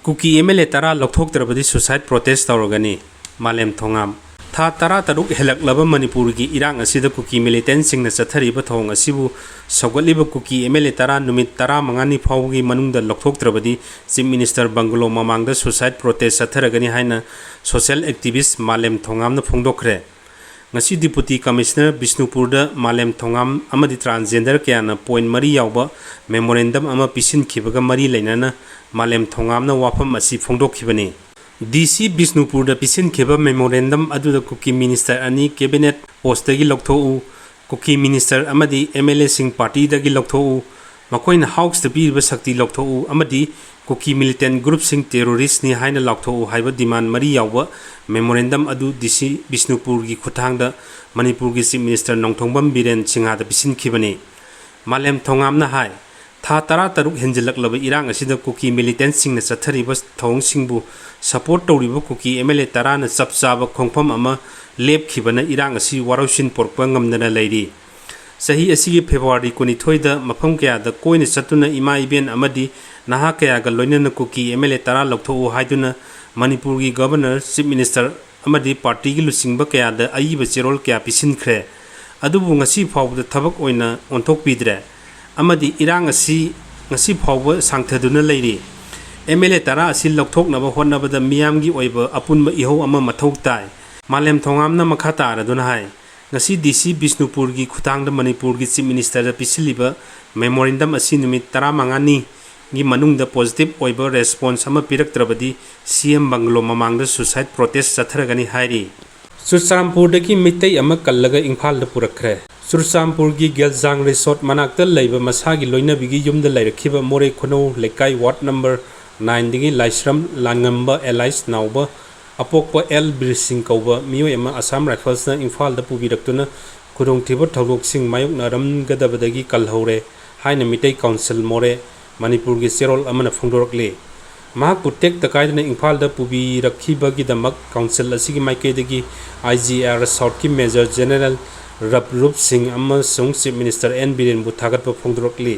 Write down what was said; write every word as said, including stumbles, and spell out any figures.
Kuki M L A ꯇꯔꯥ ꯂꯧꯊꯣꯛꯇ꯭ꯔꯕꯗꯤ suicide protest ꯇꯧꯔꯒꯅꯤ, ꯃꯥꯂꯦꯝ ꯊꯣꯉꯥꯝ꯫ ꯊꯥ ꯇꯔꯥ ꯇꯔꯨꯛ ꯍꯦꯜꯂꯛꯂꯕ ꯃꯅꯤꯄꯨꯔꯒꯤ ꯏꯔꯥꯡ ꯑꯁꯤꯗ ꯀꯨꯀꯤ militantꯁꯤꯡꯅ ꯆꯠꯊꯔꯤꯕ ꯊꯧꯑꯣꯡ ꯑꯁꯤꯕꯨ ꯁꯧꯒꯠꯂꯤꯕ ꯀꯨꯀꯤ ꯑꯦꯝ ꯑꯦꯜ ꯑꯦ ꯇꯔꯥ ꯅꯨꯃꯤꯠ ꯇꯔꯥꯃꯉꯥꯅꯤ ꯐꯥꯎꯕꯒꯤ ꯃꯅꯨꯡꯗ ꯂꯧꯊꯣꯛꯇ꯭ꯔꯕꯗꯤ Chief Minister bungalow ꯃꯃꯥꯡꯗ suicide protest ꯆꯠꯊꯔꯒꯅꯤ ꯍꯥꯏꯅ social activist ꯃꯥꯂꯦꯝ ꯊꯣꯉꯥꯝꯅ ꯐꯣꯡꯗꯣꯛꯈ꯭ꯔꯦ꯫ ꯉꯁꯤ Deputy Commissioner ꯕꯤꯁꯅꯨꯄꯨꯔꯗ ꯃꯥꯂꯦꯝ ꯊꯣꯉꯥꯝ ꯑꯃꯗꯤ transgender ꯀꯌꯥꯅ point ꯃꯔꯤ ꯌꯥꯎꯕ memorandum ꯑꯃ ꯄꯤꯁꯤꯟꯈꯤꯕꯒ ꯃꯔꯤ ꯂꯩꯅꯅ ꯃꯥꯂꯦꯝ ꯊꯣꯉꯥꯝꯅ ꯋꯥꯐꯝ ꯑꯁꯤ ꯐꯣꯡꯗꯣꯛꯈꯤꯕꯅꯤ꯫ ꯗꯤ ꯁꯤ ꯕꯤꯁꯅꯨꯄꯨꯔꯗ ꯄꯤꯁꯤꯟꯈꯤꯕ memorandum ꯑꯗꯨꯗ ꯀꯨꯀꯤ minister ꯑꯅꯤ cabinet postꯇꯒꯤ ꯂꯧꯊꯣꯛꯎ, ꯀꯨꯀꯤ minister ꯑꯃꯗꯤ ꯑꯦꯝ ꯑꯦꯜ ꯑꯦꯁꯤꯡ partyꯗꯒꯤ ꯂꯧꯊꯣꯛꯎ, ꯃꯈꯣꯏꯅ Houseꯇ ꯄꯤꯔꯤꯕ ꯁꯛꯇꯤ ꯂꯧꯊꯣꯛꯎ ꯑꯃꯗꯤ ꯀꯨꯀꯤ militant groupꯁꯤꯡ terroristꯅꯤ ꯍꯥꯏꯅ ꯂꯥꯎꯊꯣꯛꯎ ꯍꯥꯏꯕ demand ꯃꯔꯤ ꯌꯥꯎꯕ memorandum ꯑꯗꯨ ꯗꯤ ꯁꯤ ꯕꯤꯁꯅꯨꯄꯨꯔꯒꯤ ꯈꯨꯠꯊꯥꯡꯗ ꯃꯅꯤꯄꯨꯔꯒꯤ Chief Minister ꯅꯣꯡꯊꯣꯝꯕꯝ ꯕꯤꯔꯦꯟ ꯁꯤꯡꯍꯗ ꯄꯤꯁꯤꯟꯈꯤꯕꯅꯤ꯫ ꯃꯥꯂꯦꯝ ꯊꯣꯉꯥꯝꯅ ꯍꯥꯏ, ꯊꯥ ꯇꯔꯥ ꯇꯔꯨꯛ ꯍꯦꯟꯖꯤꯜꯂꯛꯂꯕ ꯏꯔꯥꯡ ꯑꯁꯤꯗ ꯀꯨꯀꯤ militantꯁꯤꯡꯅ ꯆꯠꯊꯔꯤꯕ ꯊꯧꯑꯣꯡꯁꯤꯡꯕꯨ support ꯇꯧꯔꯤꯕ ꯀꯨꯀꯤ ꯑꯦꯝ ꯑꯦꯜ ꯑꯦ ꯇꯔꯥꯅ ꯆꯞ ꯆꯥꯕ ꯈꯣꯡꯐꯝ ꯑꯃ ꯂꯦꯞꯈꯤꯕꯅ ꯏꯔꯥꯡ ꯑꯁꯤ ꯋꯥꯔꯣꯏꯁꯤꯟ ꯄꯨꯔꯛꯄ ꯉꯝꯗꯅ ꯂꯩꯔꯤ꯫ ꯆꯍꯤ ꯑꯁꯤꯒꯤ February ꯀꯨꯟꯅꯤꯊꯣꯏꯗ ꯃꯐꯝ ꯀꯌꯥꯗ ꯀꯣꯏꯅ ꯆꯠꯇꯨꯅ ꯏꯃꯥ ꯏꯕꯦꯟ ꯑꯃꯗꯤ ꯅꯍꯥ ꯀꯌꯥꯒ ꯂꯣꯏꯅꯅ ꯀꯨꯀꯤ ꯑꯦꯝ ꯑꯦꯜ ꯑꯦ ꯇꯔꯥ ꯂꯧꯊꯣꯛꯎ ꯍꯥꯏꯗꯨꯅ ꯃꯅꯤꯄꯨꯔꯒꯤ Governor, Chief Minister ꯑꯃꯗꯤ partyꯒꯤ ꯂꯨꯆꯤꯡꯕ ꯀꯌꯥꯗ ꯑꯏꯕ ꯆꯦꯔꯣꯜ ꯀꯌꯥ ꯄꯤꯁꯤꯟꯈ꯭ꯔꯦ꯫ ꯑꯗꯨꯕꯨ ꯉꯁꯤ ꯐꯥꯎꯕꯗ ꯊꯕꯛ ꯑꯣꯏꯅ ꯑꯣꯟꯊꯣꯛꯄꯤꯗ꯭ꯔꯦ ꯑꯃꯗꯤ ꯏꯔꯥꯡ ꯑꯁꯤ ꯉꯁꯤ ꯐꯥꯎꯕ ꯁꯥꯡꯊꯗꯨꯅ ꯂꯩꯔꯤ꯫ ꯑꯦꯝ ꯑꯦꯜ ꯑꯦ ꯇꯔꯥ ꯑꯁꯤ ꯂꯧꯊꯣꯛꯅꯕ ꯍꯣꯠꯅꯕꯗ ꯃꯤꯌꯥꯝꯒꯤ ꯑꯣꯏꯕ ꯑꯄꯨꯟꯕ ꯏꯍꯧ ꯑꯃ ꯃꯊꯧ ꯇꯥꯏ꯫ ꯃꯥꯂꯦꯝ ꯊꯣꯉꯥꯝꯅ ꯃꯈꯥ ꯇꯥꯔꯗꯨꯅ ꯍꯥꯏ, ꯉꯁꯤ ꯗꯤ ꯁꯤ ꯕꯤꯁꯅꯨꯄꯨꯔꯒꯤ ꯈꯨꯠꯊꯥꯡꯗ ꯃꯅꯤꯄꯨꯔꯒꯤ Chief Ministerꯗ ꯄꯤꯁꯤꯜꯂꯤꯕ memorandum ꯑꯁꯤ ꯅꯨꯃꯤꯠ ꯇꯔꯥꯃꯉꯥꯅꯤꯒꯤ ꯃꯅꯨꯡꯗ positive ꯑꯣꯏꯕ response ꯑꯃ ꯄꯤꯔꯛꯇ꯭ꯔꯕꯗꯤ ꯁꯤ ꯑꯦꯝ bungalow ꯃꯃꯥꯡꯗ suicide protest ꯆꯠꯊꯔꯒꯅꯤ ꯍꯥꯏꯔꯤ꯫ ꯆꯨꯔꯆꯥꯟꯄꯨꯔꯗꯒꯤ ꯃꯤꯇꯩ ꯑꯃ ꯀꯜꯂꯒ ꯏꯝꯐꯥꯜꯗ ꯄꯨꯔꯛꯈ꯭ꯔꯦ꯫ ꯆꯨꯔꯆꯥꯟꯄꯨꯔꯒꯤ ꯒꯦꯜꯖꯥꯡ resort ꯃꯅꯥꯛꯇ ꯂꯩꯕ ꯃꯁꯥꯒꯤ ꯂꯣꯏꯅꯕꯤꯒꯤ ꯌꯨꯝꯗ ꯂꯩꯔꯛꯈꯤꯕ ꯃꯣꯔꯦ ꯈꯨꯅꯧ ꯂꯩꯀꯥꯏ ward number nineꯗꯒꯤ ꯂꯥꯏꯁ꯭ꯔꯝ ꯂꯥꯟꯉꯝꯕ alias ꯅꯥꯎꯕ ꯑꯄꯣꯛꯄ ꯑꯦꯜ ꯕꯤꯔ ꯁꯤꯡ ꯀꯧꯕ ꯃꯤꯑꯣꯏ ꯑꯃ Assam Riflesꯅ ꯏꯝꯐꯥꯜꯗ ꯄꯨꯕꯤꯔꯛꯇꯨꯅ ꯈꯨꯗꯣꯡꯊꯤꯕ ꯊꯧꯗꯣꯛꯁꯤꯡ ꯃꯥꯌꯣꯛꯅꯔꯝꯒꯗꯕꯗꯒꯤ ꯀꯜꯍꯧꯔꯦ ꯍꯥꯏꯅ ꯃꯤꯇꯩ Council ꯃꯣꯔꯦ ꯃꯅꯤꯄꯨꯔꯒꯤ ꯆꯦꯔꯣꯜ ꯑꯃꯅ ꯐꯣꯡꯗꯣꯔꯛꯂꯤ꯫ ꯃꯍꯥꯛꯄꯨ ꯇꯦꯛꯇ ꯀꯥꯏꯗꯅ ꯏꯝꯐꯥꯜꯗ ꯄꯨꯕꯤꯔꯛꯈꯤꯕꯒꯤꯗꯃꯛ Council ꯑꯁꯤꯒꯤ ꯃꯥꯏꯀꯩꯗꯒꯤ I G R Southꯀꯤ Major General ꯔꯕ ꯔꯨꯞ ꯁꯤꯡ ꯑꯃꯁꯨꯡ Chief Minister ꯑꯦꯟ ꯕꯤꯔꯦꯟꯕꯨ ꯊꯥꯒꯠꯄ ꯐꯣꯡꯗꯣꯔꯛꯂꯤ꯫